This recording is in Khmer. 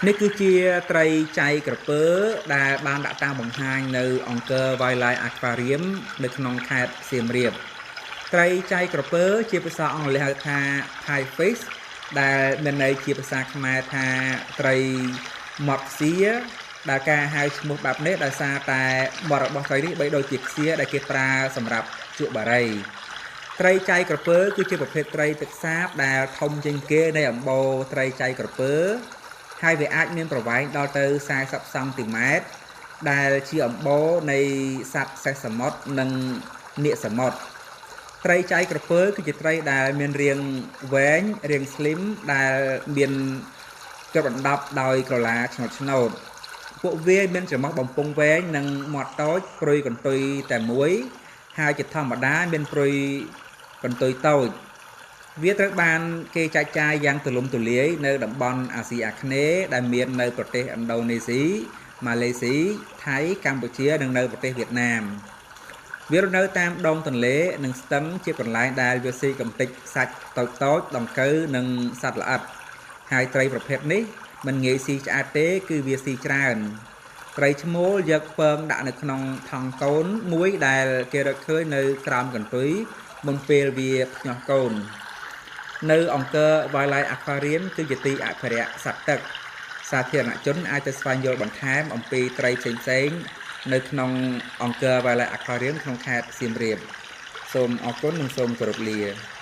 នេះគឺជាត្រីចៃក្រពើដែលបានដាក់តាំងបង្ហាញនៅអង្គរ Wildlife Aquarium នៅក្នុងខេត្តសៀមរាប។ ត្រីចៃក្រពើជាភាសាអង់គ្លេសហៅថា Thai fish ដែលមានន័យជាភាសាខ្មែរថាត្រីមាត់ខ្សៀ ដែលការហៅឈ្មោះបែបនេះដោយសារតែមាត់របស់ត្រីនេះបីដូចជាខ្សៀដែលគេប្រើសម្រាប់ជក់បារី។ ត្រីចៃក្រពើគឺជាប្រភេទត្រីទឹកសាបដែលធំជាងគេនៃអំបូរត្រីចៃក្រពើ ហើយវាអាចមានប្រវែងដល់ទៅ 40 សង់ទីម៉ែត្រ ដែលជាអំបូរនៃសត្វសេះសមុទ្រនិងនាគសមុទ្រ។ ត្រីចៃក្រពើគឺជាត្រីដែលមានរាងវែងរាងស្លីមដែលមានគ្របដណ្ដប់ដោយក្រឡាឆ្នូតឆ្នូត។ ពួកវាមានច្រមុះបំពង់វែងនិងមាត់តូចព្រុយកន្ទុយតែមួយ ហើយជាធម្មតាមានព្រុយកន្ទុយតូច។ វាត្រូវបានគេចែកចាយយ៉ាងទូលំទូលាយនៅតំបន់អាស៊ីអាគ្នេយ៍ដែលមាននៅប្រទេសឥណ្ឌូនេស៊ី ម៉ាឡេស៊ី ថៃ កម្ពុជា និងនៅប្រទេសវៀតណាម។ វារស់នៅតាមដងទន្លេនិងស្ទឹងជាកន្លែងដែលវាស៊ីកម្ទេចសាច់តូចៗ ដង្កូវ និងសត្វល្អិត ហើយត្រីប្រភេទនេះមិនងាយស៊ីឆ្អែតទេ គឺវាស៊ីច្រើន។ ត្រីឈ្មោលយកពងដាក់នៅក្នុងថង់កូនមួយដែលគេរកឃើញនៅក្រោមកន្ទុយមុនពេលវាភ្ញាស់កូន។ នៅអង្គរ Wildlife Aquarium គឺជាទីអភិរក្សសត្វទឹក សាធារណជនអាចទៅស្វែងយល់បន្ថែមអំពីត្រីផ្សេងៗនៅក្នុងអង្គរ Wildlife Aquarium ក្នុងខេត្តសៀមរាប។ សូមអរគុណនិងសូមគោរពលា។